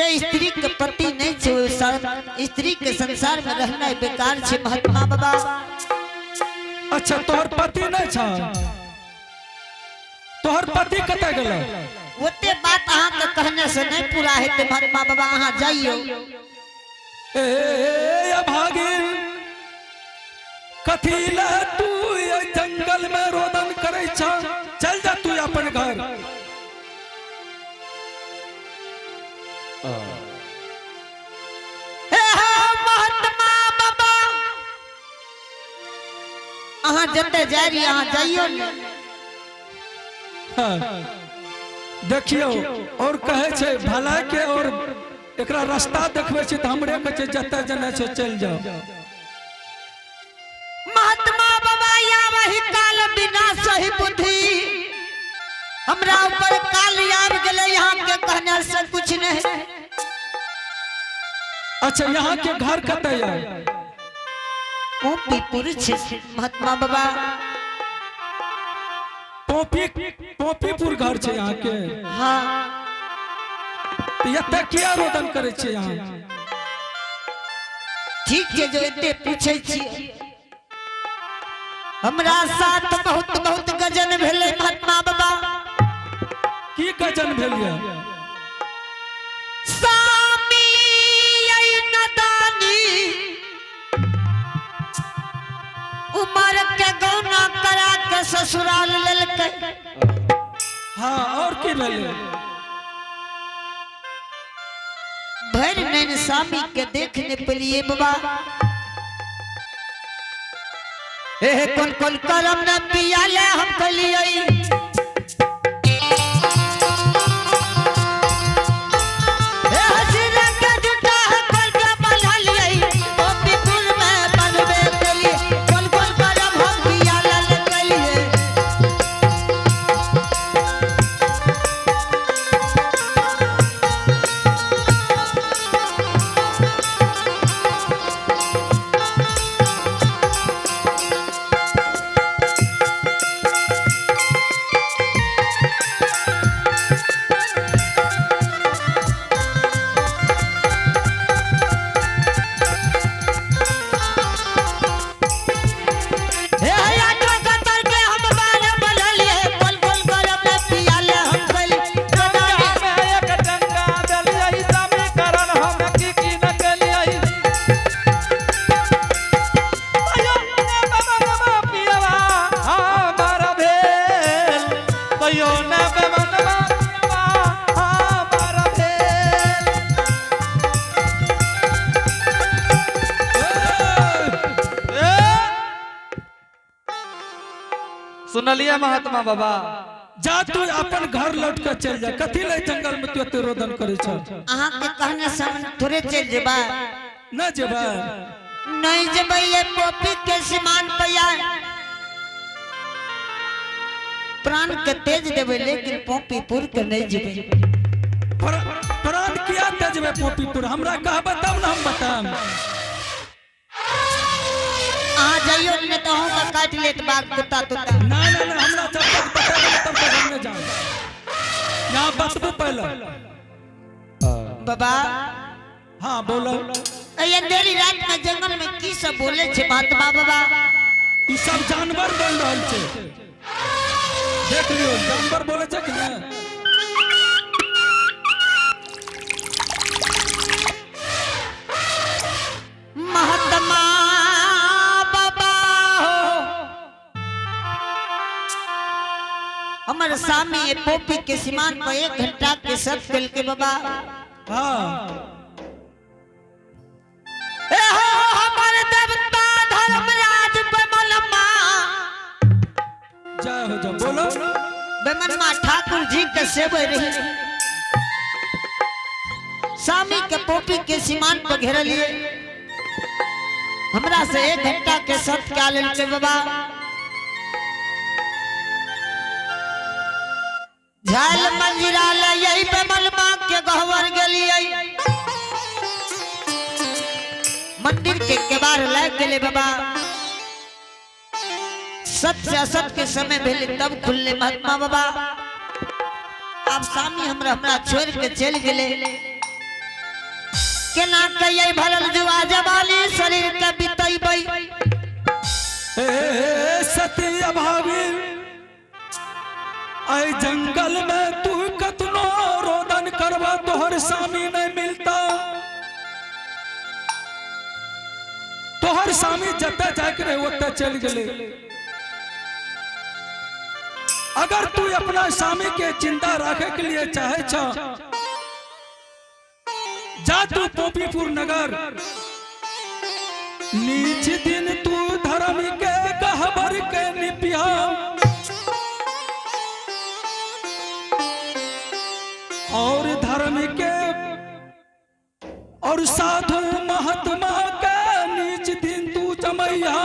जे स्त्री के पति नहीं छे, ओइ स्त्री के संसार में रहना बेकार छे महात्मा बाबा। अच्छा, तोहर पति नहीं छ? तोहर पति कतऽ गेल? ओते बात अहाँ के कहने से नहीं पूरा हेतै महात्मा बाबा, अहाँ जाइयो। ए अभागिन, कथी ले तू एहि जंगल में रोदन करै छ? चल जा तू अपन घर। हे महात्मा बाबा, अहाँ जते जाय रही अहाँ जाइयो ने। हाँ। देखियौ, और कहै छै भला के और एकरा रास्ता देखबै छै तऽ हमरे कहै छै जतऽ जेना छै चलि जाओ। महात्मा बाबा, या वही काल बिना सही बुद्धि हमरा ऊपर काल आबि गेलै, यहाँ के कहने से कुछ नहीं। अच्छा, यहाँ के घर कतऽ यऽ? पोपीपुर छै महात्मा बाबा। पोपीपुर घर छै यहाँ के? हाँ। तऽ एतऽ किया रोदन करै छियै यहाँ? ठीक छै, जो एते पूछै छियै, हमरा साथ बहुत बहुत गजन भेलै महात्मा बाबा। की गजन भेल यऽ? स्वामी ऐ नदानी उमर के गौना करा के ससुराल लेलकै। हाँ, और की भेलै? भरि नैन स्वामी के देखने पेलिए बाबा। ए कोन कोन करम न पियाले हम कलिए। ए हसीना के जुटा है खोल के बन्हलिए, गोपीपुर में बनबे केलिए। कोन कोन करम हम पियाले कलिए। हे आटो कतर के हम बाल बदलिए, कोन कोन करम न पियाले हम कलिए। एक डंगा देलियै समीकरण हम की की न केलियै। तैयो ने बमनवा पियवा हमर भेल, तैयो ने बमनवा पियवा हमर भेल। ए! सुनलियै महात्मा बाबा? जा तू अपन घर लौट के चल जा। कथी ले जंगल में तू एते रोदन करै छ? अहाँ के कहने से हम थोड़े चलि जेबै। न जेबै? नहीं जेबै। ये पोपी के सीमान पे प्राण के तेज देबै, लेकिन पोपीपुर के नहीं जेबै। प्राण किया तेजबै पोपीपुर? हमरा कहबै तब ने हम बताएब। अहाँ जाइयो, नहीं तो अहूँ के काटि लेत बाघ कुत्ता तुत्ता। ना ना ना, हमरा जब तक बतेबै नहीं, तब तक हम नहीं जाऊँ। यहाँ बतबू पहले। बाबा। हाँ, बोलो। एहि अंधेरी रात में जंगल में की सब बोले छे महात्मा बाबा? ई सब जानवर बोल रहल छै। देख लियो, जानवर बोले छै कि नहीं? महात्मा बाबा हो, हमर सामने ये पोपी के सीमान पर 1 घंटा के शर्त कल के बाबा। ए हो हमर देवता धर्मराज बेमनमा। जय हो जा, बोलो। बेमनमा ठाकुर जी के सेवे रही। सामी के पोपी के सीमान पर घेरलिए, हमरा से 1 घंटा के शर्त क्या लेलके बाबा। झाल मंजिरा ले यही बेमनमा के गहवर गेलिए, मंदिर के केबार लाग गेले बाबा। सत से असत के समय भेले तब खुलले महात्मा बाबा। आब सामी हमरा हमरा छोड़ के चल गेले। केना कहियै भरल जुआ जवानी शरीर के बितैबै। ए सती अभावी, ऐ जंगल में तू कतनो रोदन करवा, तोहर स्वामी नहीं मिलता। तोहर स्वामी जते जाके रहे ओते चल गए। अगर तू अपना स्वामी के चिंता रखे के लिए चाहे छ, जा तू पोपीपुर नगर, नीच दिन तू धर्म के गहबर के निपिया और धर्म के और साधु महात्मा के नीच दिन तू जमैया।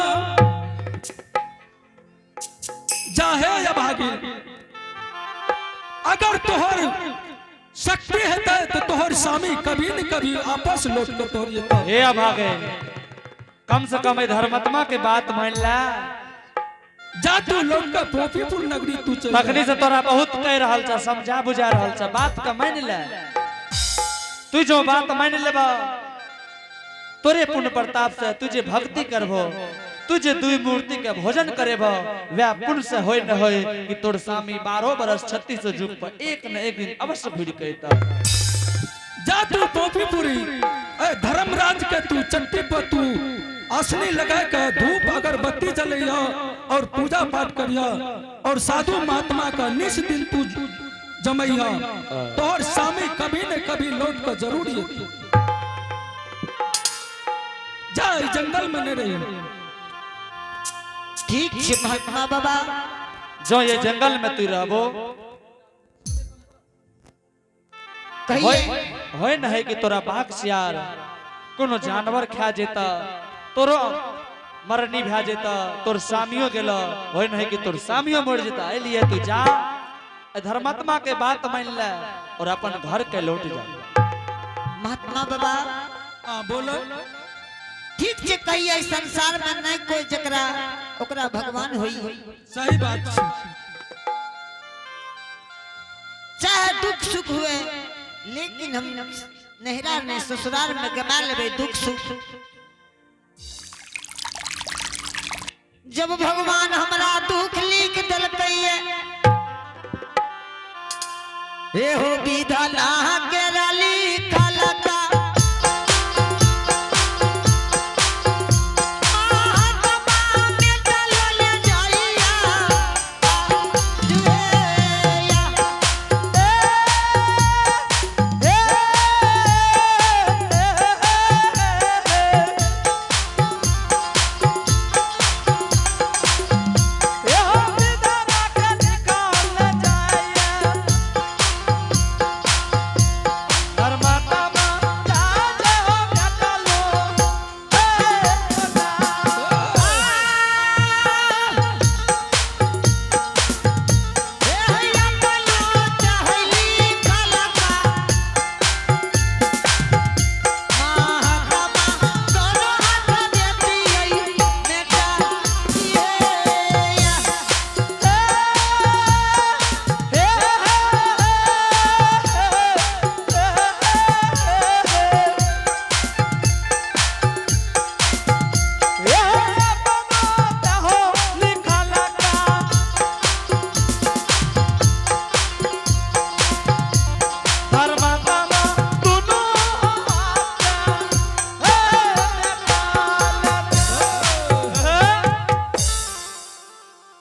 जाहे अभागी, अगर तोहर शक्ति है तो तोहर स्वामी कभी न कभी आपस लौट के तोहर जेता। हे अभागे, कम से कम ए धर्मात्मा के बात मान ला। जा तू लौट के पोपीपुर नगरी तू चल। तखनी से तोरा बहुत कह रहल छ, समझा बुझा रहल छ, बात के मान ले। तू जो बात मान लेबा, तोरे पुण्य प्रताप से तुझे भक्ति करबो, तुझे दुई मूर्ति के भोजन करेबो, वह पुण्य से होय न होय कि तोर स्वामी 12 बरस 36 जुग पर एक न एक दिन अवश्य घुर के अइता। जा तू पोपीपुरी, ए धर्मराज के तू चट्टी पर तू आसनी लगा के धूप अगरबत्ती जलैया और पूजा पाठ करिया और साधु महात्मा का निस दिन तू जमैया, तोहर स्वामी कभी न कभी लौट कर जरूर अइतो। जा, ई जंगल में नहीं रही। ठीक छै महात्मा बाबा। जो ये जंगल में तू रहबो, कहिए। होय न है कि तोरा बाघ सियार कोनो जानवर खा जेता, तोरो मरनी भा जेता, तोर सामियो गेल, होय न है कि तोर सामियो मर जेता। ए लिए तू जा, ए धर्मात्मा के बात मान ले और अपन घर के लौट जा। महात्मा बाबा। हाँ बोलो। ठीक छै, कहिए संसार में नहीं कोई जकरा ओकरा भगवान होई। सही बात छै। चाहे दुख सुख हुए, लेकिन हम नहरा में ससुराल में गमा लेबे दुख सुख। जब भगवान हमरा दुख लिख दिलकै, हे हो विधना के लिखलका, महात्मा मेटल ले जाइया, जुएया।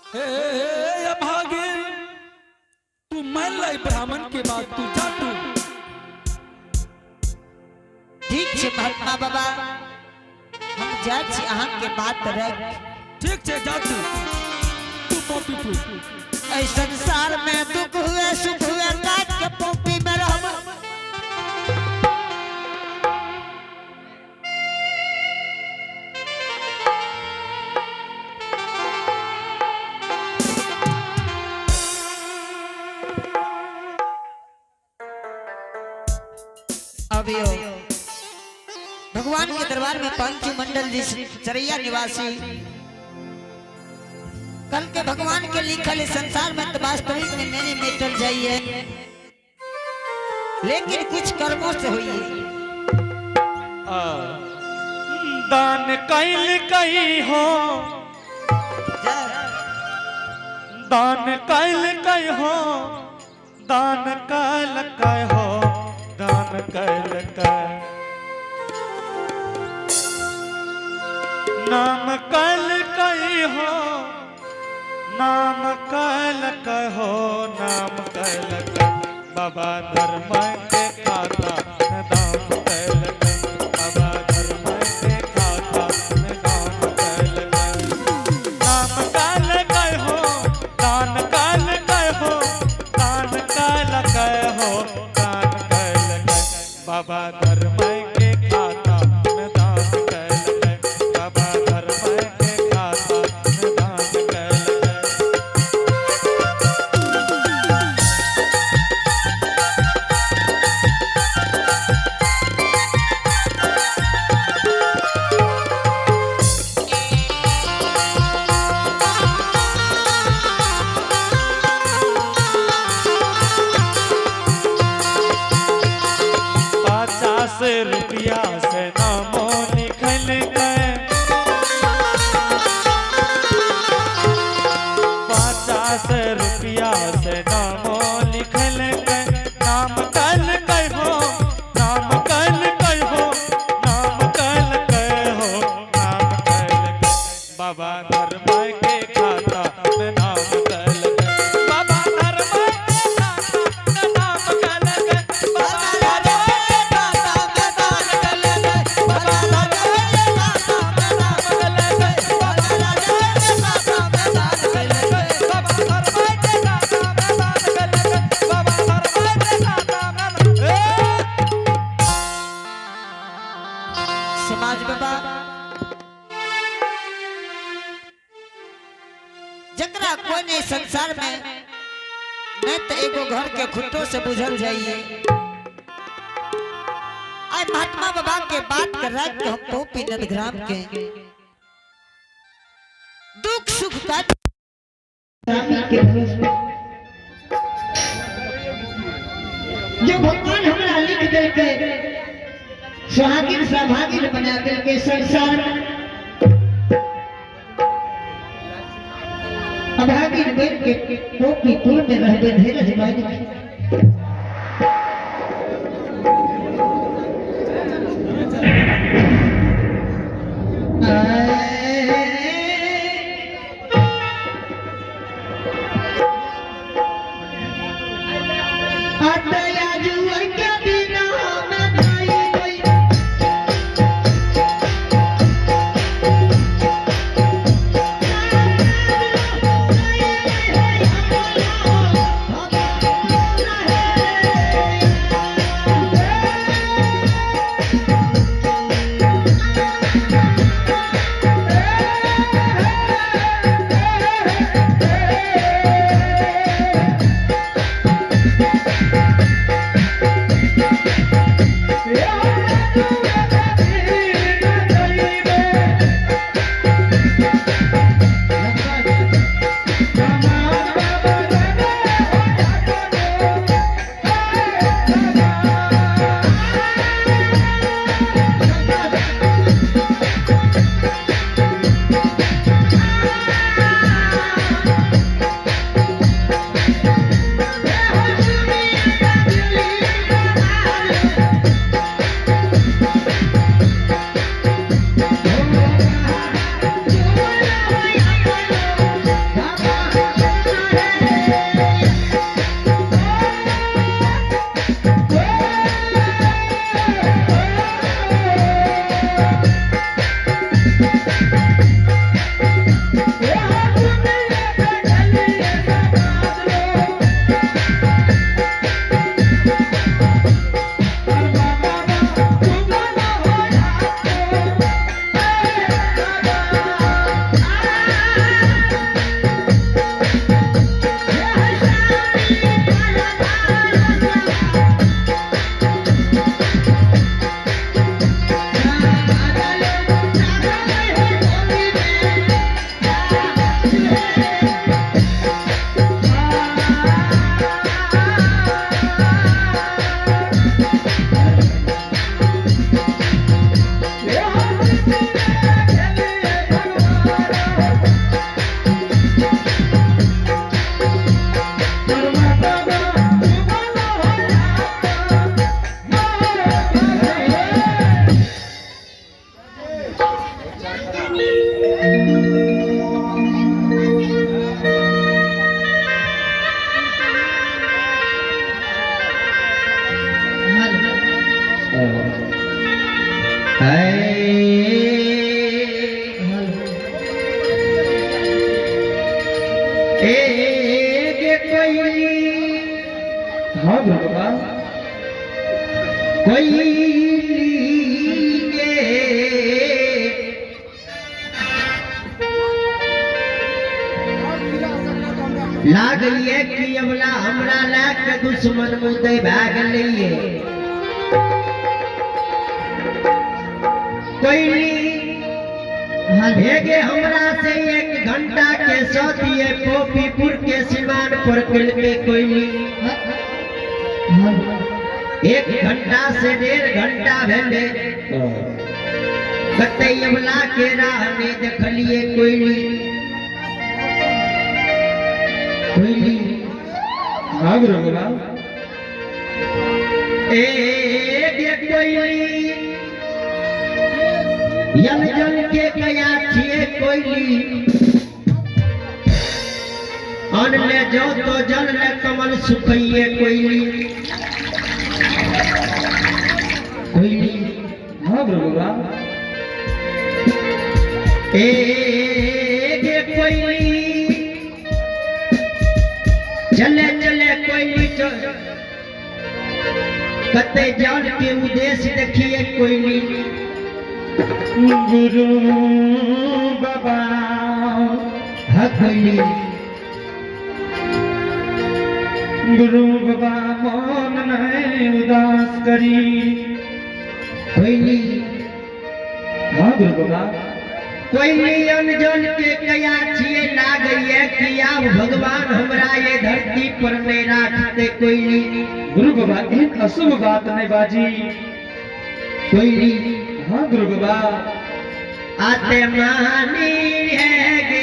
हे अभागे, तू मान ले ब्राह्मण के बात, तू जा तू। ठीक छै महात्मा बाबा, हम जाइ छी अहाँके बात रख। ठीक छै, जा तू, तू पोपीपुर। एहि संसार में दुख हुए सुख हुए, काट के पोपी में रहब। अभियो भगवान के दरबार में पंचू मंडल जी चरैया निवासी, कल के भगवान के लिखल इस संसार में तो वास्तविक में नहीं मेटल जाइए, लेकिन कुछ कर्मों से हुई है। दान कैल कई हो, दान कैल कई हो, दान कैल कई हो, दान कैल कई, नाम कैल कई हो, नाम कैल कई हो, नाम कैल कई, बाबा धर्म के खाता में दान कैल कई, बाबा धर्म के खाता में दान कैल कई, नाम काल कह हो, दान काल कह हो, दान काल कह हो, दान काल कह, बाबा धर्म के खाता में दान कैल कह, बाबा धर्म के खाता में दान कैल कह। पचास रुपया से नामो लिखल गए, 50 रुपया से नामो लिखल गए, नाम कल कहो, नाम कल कहो, नाम कल कहो, नाम कल कह, बाबा धर्म के खाता में नाम कल कह, बाबा धर्म के खाता में नाम कल कह, बाबा धर्म के खाता में नाम कल कह, बाबा धर्म के खाता में नाम कल कह, बाबा धर्म के खाता में नाम कल कह, बाबा धर्म के खाता में नाम कल कह, बाबा धर्म के खाता में नाम। समाज बाबा जकरा कोई नहीं संसार में नहीं तो एगो घर के खुटो से बुझल जाइए। आय महात्मा बाबा के बात कर रहा कि हम पोपी नंदग्राम के दुख सुख का के भरोसे जो भगवान हमरा लिख देलके सुहागिन सौभागिन बना देलके संसार में अभागिन बन के टोपी कुल में रहबे धीरज बाजी। आतया जुआ के बिना में नहीं कोई। Oh, ए कोई। हाँ गुरु बाबा। कोई के लागलिए कि अमला हमरा लाग के दुश्मन मुदे भए गेलिए। कोई हेगे हमरा से एक घंटा के सौतिए पोपीपुर के सीमान पर के कोई एक घंटा से 1.5 घंटा भेले, कते अमला के राह ने देखलिए। कोई कोई। हाँ गुरु बाबा। ए गे कोई, यम जल के कया छिए कोई, अन्न ले जो तो जल ले कमल सुखइए कोई कोई। हाँ गुरु बाबा। ए गे कोई, चले चले कोई, चल कते जल के उद्देश्य देखिए कोई। गुरु बाबा। हाँ कोई। गुरु बाबा, मन नहीं उदास करी। कोई। हाँ गुरु बाबा। कोई अनजन के कया छिए, लागैये कि आब भगवान हमरा ये धरती पर नहीं राखते कोई। गुरु बाबा, एहन अशुभ बात नहीं बाजी। कोई। हाँ गुरु बाबा। आते मानी है गे।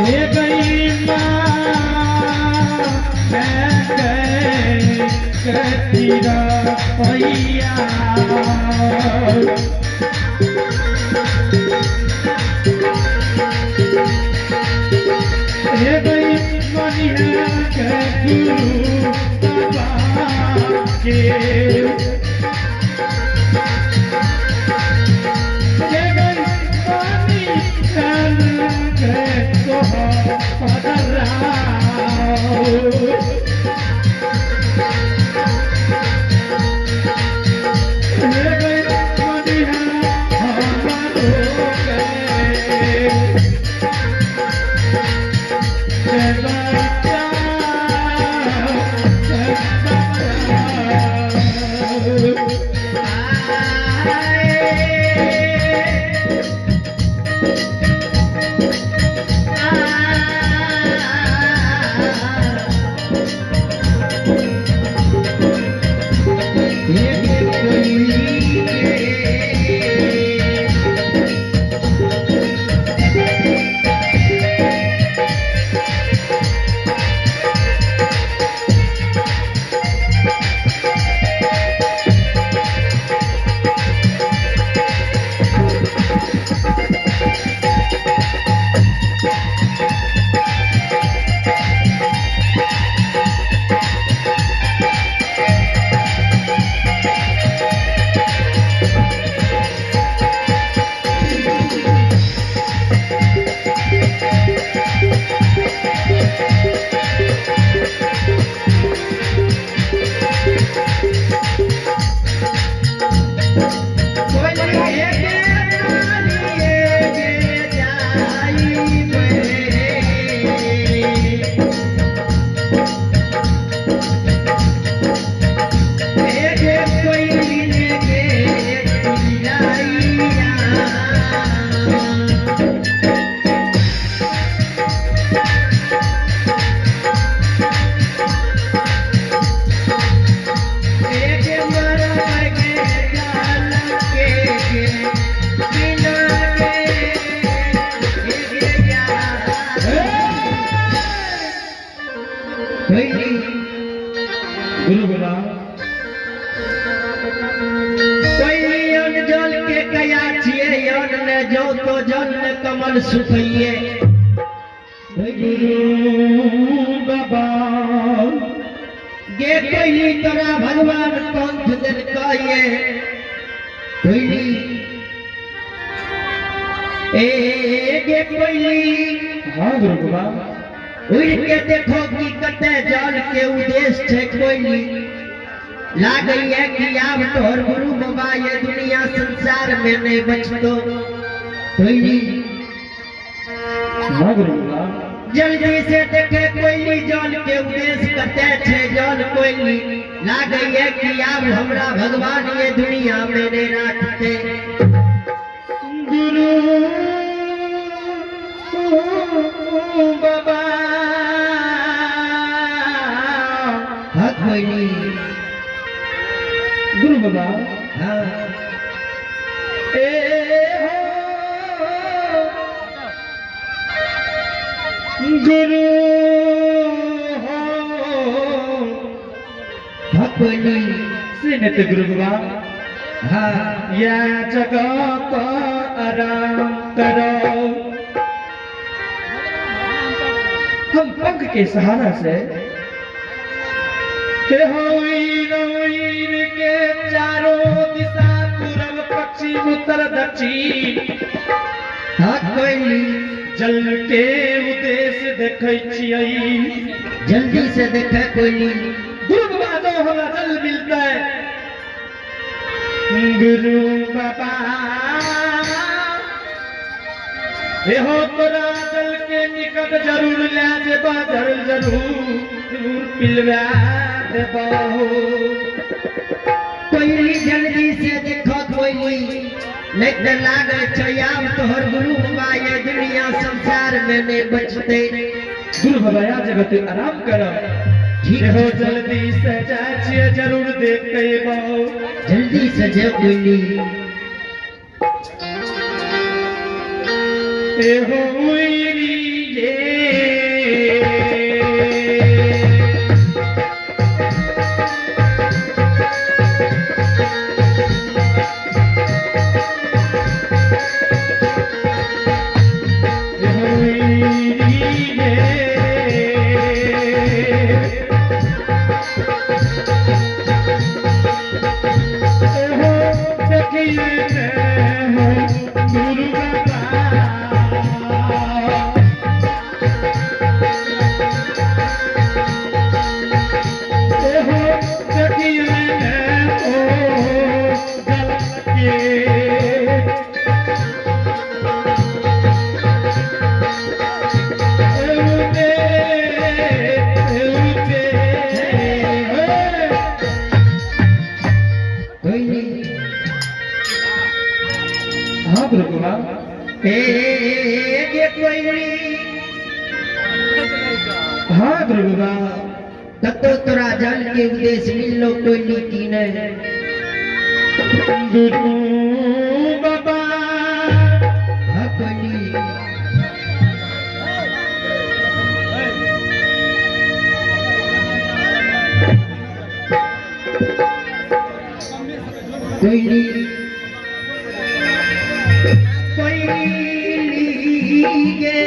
हे गई माँ, मैं गए कतीरा पैया। हे गई मनिया के गुरु बाबा के, हे गई मनिया के तोहर पदराओ। ए में जो तो जल में कमल सुखइए। गुरु बाबा गे कोयली तोरा भगवान पंथ देलकइए। कोयली ए गे कोयली। हाँ गुरु बाबा। उड़ के देखो कि कते जल के उद्देश्य छे। कोयली लागैया कि आब तोहर गुरु बाबा ये दुनिया संसार में नहीं बचतो। कोयली। हाँ गुरु बाबा। जल्दी से देखे कोयली जल के उद्देश्य कते छे जल। कोयली लागैया कि आब हमरा भगवान ये दुनिया में नहीं राखते। गुरु बाबा। हाँ कोयली। गुरु बाबा। हाँ। ए हो गुरु हो। हाँ कोयली। सुनत गुरु बाबा। हाँ। या जगह पर आराम करो, हम पंख के सहारा से हे होई रोईर के चारों दिशा पूरब पश्चिम उत्तर दक्षिण। हाँ कोयली। जल के उद्देश्य देखै छियै। जल्दी से देखे कोयली। गुरु बाबा, जो हमरा जल मिलता है गुरु बाबा, हे हो तोरा जल के निकट जरूर ले जेबा, जरूर जरूर पिलवा देबा हो। कोयली जल्दी से देखो कोयली, नहीं तो लागे छै आब तोहर गुरु बाबा ये दुनिया संसार में नहीं बचते। गुरु बाबा, या जगह तू आराम कर। ठीक। हे हो जल्दी से जाइ छियै, जरूर देख के अयबो। जल्दी से जे कोयली। ए हो उइरी ये। ए हो उइरी ये। ए हो देखिए ने हो गुरु बाबा। हो देखिए ने ओ जल के। उठे उठे। कोयली। हाँ गुरु बाबा। ए गे कोयली। हाँ गुरु बाबा। कतो तोरा जल के उद्देश्य मिललो कोयली की नहीं? गुरु बाबा। हाँ कोयली। कोयली, कोयली गे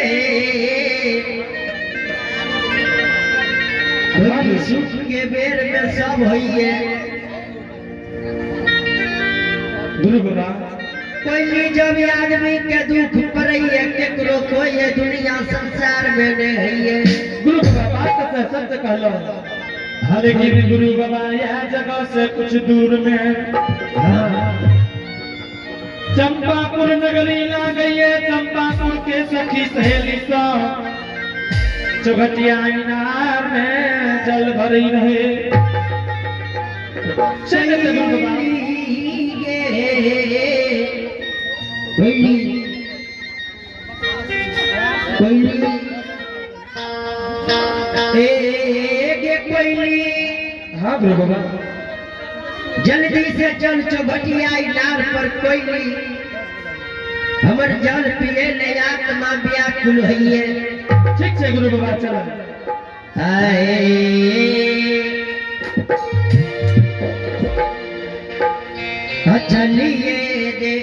कोयली, सुख के बेर में सब होइए। गुरु बाबा। कोयली, जब आदमी के दुख पड़ैये केकरो कोई ये दुनिया संसार में नहीं होइए। गुरु बाबा, बात तो सत्य कहलो, लेकिन गुरु बाबा, यह जगह से कुछ दूर में चंपापुर नगरी ला गई है। चंपापुर के सखी सहेली सब चौखटिया इनार में जल भरी रहे। से गुरु बाबा। कोयली, कोयली, ए गे कोयली। हाँ गुरु बाबा। जल्दी से चल चौबटिया इनार पर कोयली, हमर जल पिए ले आत्मा व्याकुल होइए। ठीक है गुरु बाबा, चल। आए चलिए दे।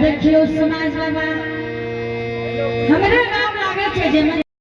देखियो समाज बाबा, हमरा नाम लागे छै जे।